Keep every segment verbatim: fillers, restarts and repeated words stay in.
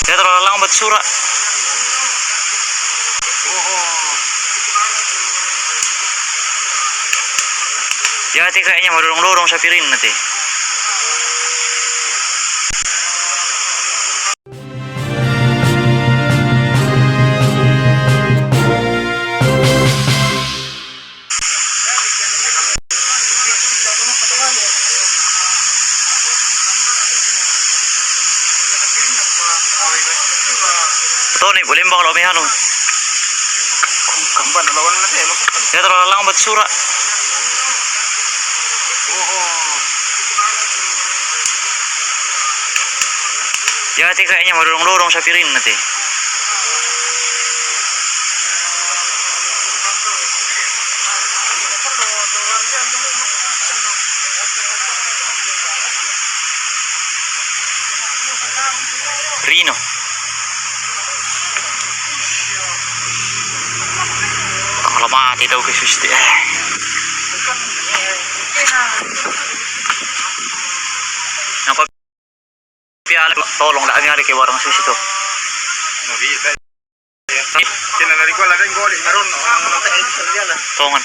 Teatro lalang batu sura'. Jati kayaknya madorong-dorong sapirinna te. Toni, boleh mbak kalau mehanu. Teatro lalang batu sura'. Jati kayaknya madorong-dorong sapirinna te. Rino. Kalau mati tau ke susti. Napa piala tolong dak ngali ke warung susi to. Sina dari gua ladang gua di Marono. Tongan.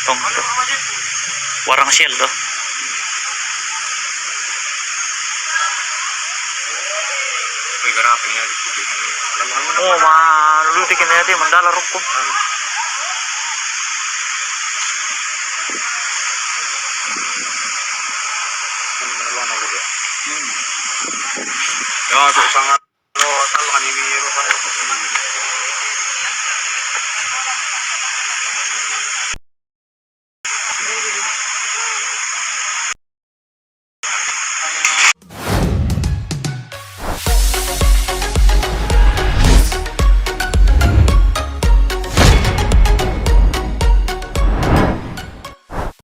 Tong to. Warang sel to. Oh, ma, lu tikin ya, ti, mandala rokko. Hmm. Ya, kok sangat